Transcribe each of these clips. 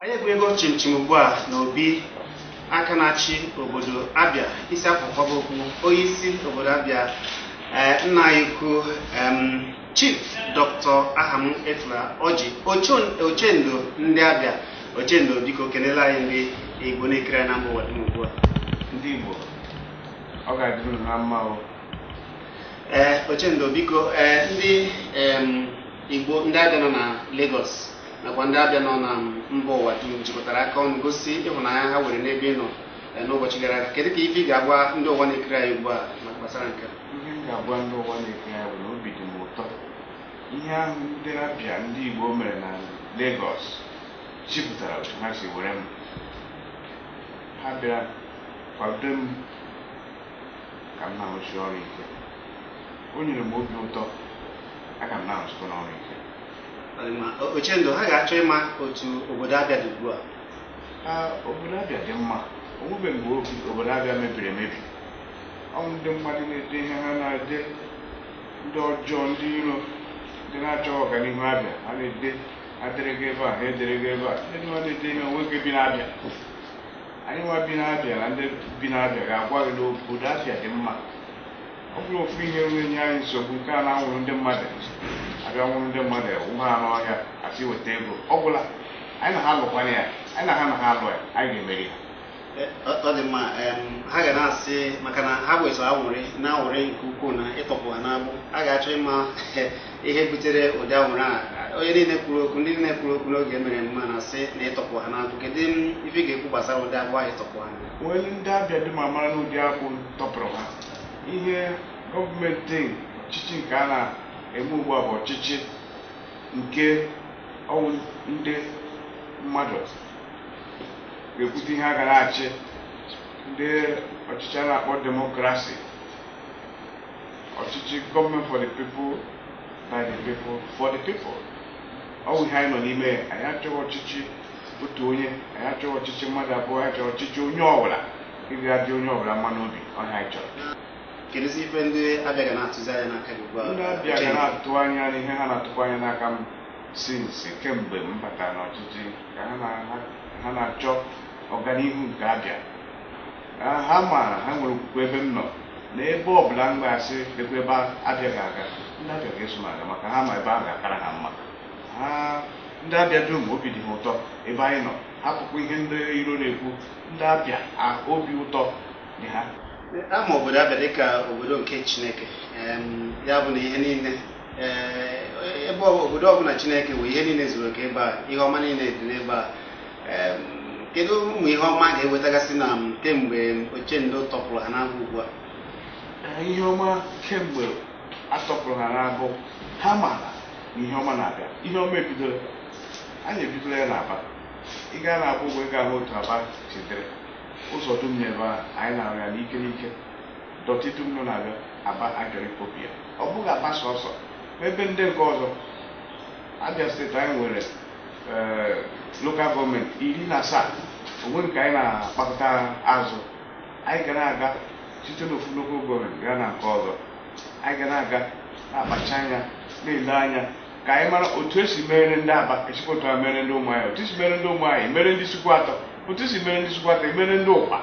Anyị ebughego chimchim ugbu a n'obi aka na-achị obodo Abịa, isi akwụkwọ bụ okwu onye isi obodo Abịa, nna anyị ukwu, Chief Dr. Ahamuefula Orji, Ochendo ndị Abịa. Ochendo, biko kenela anyị ndị Igbo na-ekiri anyị na mba ụwa dum ugbu a. Ndị Igbo, ọ ga-adịrị unu na mma o. Ee, Ochendo, biko, ndị Igbo, ndị Abịa nọ na Lagos nakwa ndị Abịa nọ na mba ụwa dum jikọtara aka ọnụ gosi ịhụnanya ha nwere n'ebe ị nọ n'ụbọchị gara aga. Kedu ka ife ị ga-agwa ndị ụwa na-ekiri anyị ugbu a maka gbasara nke a? Ihe m ga-agwa ndị ụwa na-ekiri anyị bụ na obi dị m ụtọ. Ihe ahụ ndị Abịa, ndị Igbo mere na Lagos jupụtara otu ha si were m. Ha bịara kwado m ka m na-arụsi ọrụ ike. O nyere m obi ụtọ, aga m na-arụsikwa n'ọrụ ike. Ọ dị mma. Ochendo, ha ga-achọ ịma otu obodo Abịa dị ugbu a. Obodo Abịa dị mma. O nwebeghị mgbe obodo Abịa mebiri emebi. Ọ bụ ndị mmadụ na-ede ihe ha na-ede, ndị ọjọọ, ndị iro, ndị na-achọghị ọganihu Abịa, ha na-ede adịrịghị ebe a, ha edereghị ebe a. Ndị ha na-ede ihe nwoke bi n'Abịa, anyị nwa bi n'Abịa na ndị bi n'Abịa ga-agwa gị na obodo Abịa dị mma. Ọ bụrụ ofu ihe na-enye anyị nsogbu, nke a na-anwụrụ ndị mmadụ, abịa nwụrụ ndị mmadụ wụ ha n'ọhịa, asị weta ego. Ọ gwụla. Anyị na ha lụkwana ya, anyị na ha alụ ya, anyị ga-emeri ha. Ọ dị mma. Ha ga na-asị maka na ha bụ eso anwụrị na-anwụrị nke ukwuu na ịtọpụ ha n'agbụ. A ga-achọ ịma ihe butere ụdị anwụrị a. Onye niile kwuru okwu, ndị niile kwuru okwu n'oge mere mma na-asị na ịtọpụ ha n'agbụ. Kedu ife ị ga-ekwu gbasara ụdị agbụ ahụ ịtọpụ ha n'agbụ? Onye ndị Abịa dum amara na ụdị agbụ tọpụrụ ha. Ihe gọọmenti ọchịchị nke a na-eme ugbu a bụ ọchịchị nke ọwụ ndị mmadụ ga-ekwute ihe a ga na-achị, ndị ọchịchị a na-akpọ democracy, ọchịchị gọọmenti for the people, by the people, for the people. Ọ bụ ihe anyị nọ n'ime ya. Anyị achọghị ọchịchị otu onye, anyị achọghị ọchịchị mmadụ abụọ, anyị chọrọ ọchịchị onye ọbụla, ị ga-adị onye ọbụla mma n'obi. Ọhịa anyị chọrọ. Kedụzi ife ndị Abịa ga na-atụzi anya n'aka gị ugbu a? Ndị Abịa ga na-atụ anya n'ihe ha na-atụkwa anya n'aka m since kemgbe m batara n'ọchịchị, ka ha na-achọ ọganihu nke Abịa. Ha maara, ha nwere okwukwe ebe m nọ, na ebe ọbụla m ga-asị lekwa ebe Abịa ga-aga, ndị Abịa ga-eso m aga, maka ha ma ebe ahụ ga-akara ha mma. Ha ndị Abịa dum, obi dị ha ụtọ ebe anyị nọ. Hapụkwa ihe ndị iro na-ekwu. Ndị Abịa, obi ụtọ dị ha. Ama obodo Abịa dịka obodo nke Chineke. Ya bụ na ihe niile, ebe obodo ọbụla Chineke wee ihe niile zuru oke ebe a, ihe ọma niile dị n'ebe a. Kedu ụmụ ihe ọma ga-ewetagasị na kemgbe Ochendo tọpụrụ ha n'agbụ ugbu a? Ihe ọma kemgbe a tọpụrụ ha n'agbụ, ha maara na ihe ọma na-abịa. Ihe ọma ebidola, anyị ebidola ya n'Aba. Ị gaa n'Aba ugbo, ị ga-ahụ otu Aba sitere ụzọ dum n'ebe ahụ anyị na-arụ ya n'ike n'ike. Dirty dum nọ na-abịa Aba ajọrọ ikpopu ya. Ọ bụghị Aba sọsọ, ebe ndị nke ọzọ. Abịa Steeti anyị nwere local gọọmenti 17. Onwe nke anyị na-akpakọta azụ, anyị ga na-aga site n'ofu local gọọmenti gaa na nke ọzọ. Anyị ga na-aga na-akpacha anya, na-ele anya ka anyị mara otu esi mere ndị Aba, esikwa otu a mere ndị Ụmụahịa, otu esi mere ndị Ụmụahịa mere ndị Isuikwuato, otu esi mere ndị Isuikwuato mere ndị Ụkpa,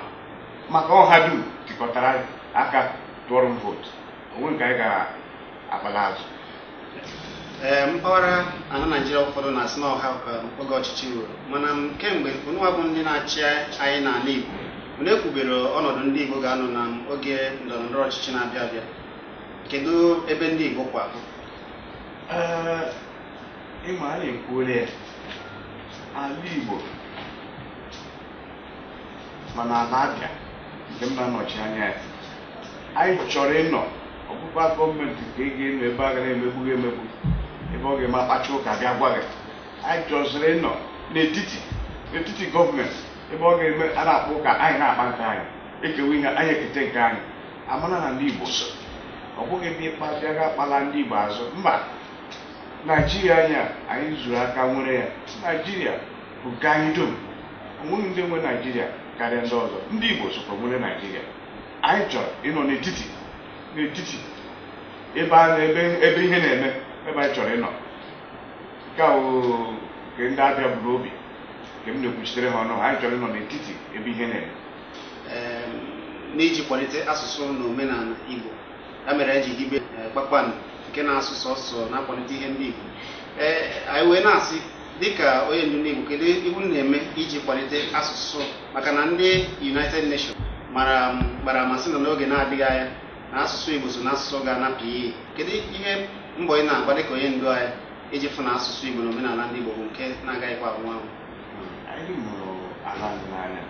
maka ọha dum tikọtara aka tụọrọ m vootu. Onwe nke anyị ga-akpala azụ. Ee, mpaghara ala Naijiria ụfọdụ na-asị na ọha ka oge ọchịchị ruru, mana kemgbe unu bụ ndị na-achị anyị n'ala Igbo, unu ekwubere ọnọdụ ndị Igbo ga-anọ na oge ndọrọ ndọrọ ọchịchị na-abịa abịa. Kedu ebe ndị Igbo kwa? Ee, ịma anyị ekwuola ya, ala Igbo mana ala Abịa nke m na-anọchi anya ya, anyị chọrọ ịnọ ọbụkwa gọọmenti nke ị ga-enọ ebe a ga na-emegbu gị emegbu, ebe ọ ga-eme akpacha ụka bịa gwa gị. Anyị chọziri ịnọ n'etiti gọọmenti, ebe ọ ga-eme a na-akpa ụka, anyị na-akpa nke anyị, ekewa ihe anyị, ekete nke anyị, amara na ndị Igbo so. Ọ bụghị ebe ịkpa bịa ga akpala ndị Igbo azụ. Mba, Naijiria anyị a anyị zuru aka nwere ya. Naijiria bụ nke anyị dum. Onweghị ndị nwe Naijiria karịa ndị ọzọ. Ndị Igbo sokwa nwere Naijiria. Anyị chọrọ ịnọ n'etiti ebe a na ebe ihe na-eme, ebe anyị chọrọ ịnọ. Nke a wụ nke ndị Abịa buru obi. Nke m na-ekwuchitere ha ọnụ, anyị chọrọ ịnọ n'etiti ebe ihe na-eme. N'iji kwalite asụsụ na omenala Igbo, ya mere eji hibe Kpakpando nke na-asụ sọsọ na-akwalite ihe ndị Igbo. Anyị wee na-asị, dịka onye ndu ndị Igbo, kedu ihu na-eme iji kwalite asụsụ? Maka na ndị United Nations mara gbara amasị na n'oge na-adịghị anya na asụsụ Igbo so na asụsụ ga-anapụ ihe. Kedu ihe mbọ ị na-agba dịka onye ndu anyị iji fụ na asụsụ Igbo na omenala ndị Igbo bụ nke na-agaghịkwa anwụ anwụ? Anyị hụrụ ala anyị n'anya.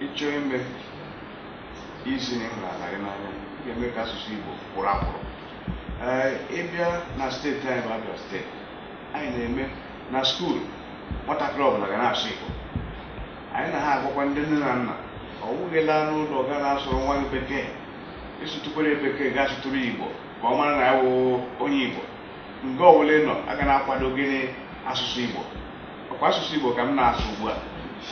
Ịchọ ime isi na ịhụrụ ala gị n'anya, ị ga-eme ka asụsụ Igbo kwụrụ akwụrụ. Ee, ịbịa na steeti anyị bụ Abia Steeti, anyị na-eme na school nwatakịrị ọbụla ga na-asụ Igbo. Anyị na ha agwakwa ndị nne na nna, ọ wụghịla n'ụlọ ga na-asụrụ nwa gị bekee, ịsụtụkwere bekee gaa sụtụrụ Igbo ka ọ mara na ya wụ onye Igbo. Nke ọbụla ị nọ, aga na-akwado gịnị? Asụsụ Igbo. Ọkwa asụsụ Igbo ka m na-asụ ugbu a.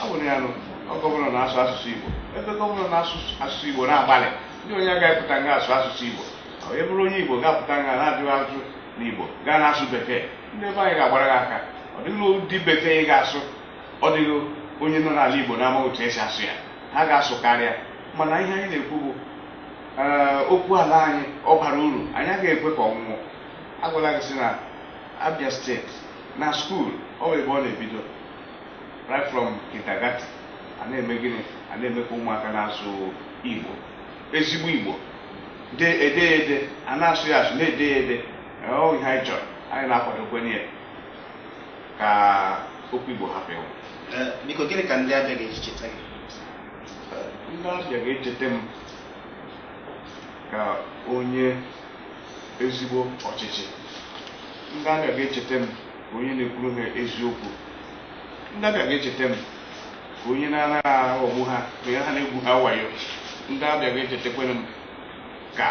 Ọ bụrụ ya nụ, ọ governor na-asụ asụsụ Igbo. Ebe governor na-asụ asụsụ Igbo na-agbalị, ndị onye agaghị pụta nga asụ asụsụ Igbo. Ọ bụrụ onye Igbo ga-apụta nga na-ajụ ajụ n'Igbo gaa na-asụ bekee, ndị ebe anyị ga-agbara gị aka. Ọ dịghị ụdị bekee ị ga-asụ, ọ dịghị onye nọ n'ala Igbo na-amaghị otu esi asụ ya, ha ga-asụ karịa. Mana ihe anyị na-ekwu bụ okwu ala anyị ọ bara uru, anyị agaghị ekwe ka ọ nwụọ. Agwala gị sị na Abia Steeti na school ọ bụ ebe ọ na-ebido, right from kindergarten, a na-eme gịnị? A na-eme ka ụmụaka na-asụ Igbo, ezigbo Igbo, de ede ya ede, a na-asụ ya asụ, na-ede ya ede. Ọ ihe anyị chọrọ, anyị na-akwadokwenye ya ka okwu Igbo hapụ ịnwụ. Biko, gịnị ka ndị Abia ga-eji cheta gị? Ndị Abia ga-echeta m ka onye ezigbo ọchịchị. Ndị Abia ga-echeta m ka onye na-ekwuru ha eziokwu. Ndị Abia ga-echeta m ka onye na-anaghị aghọgbu ha, ka onye ha na-egwu ha wayo. Ndị Abia ga-echetakwana m ka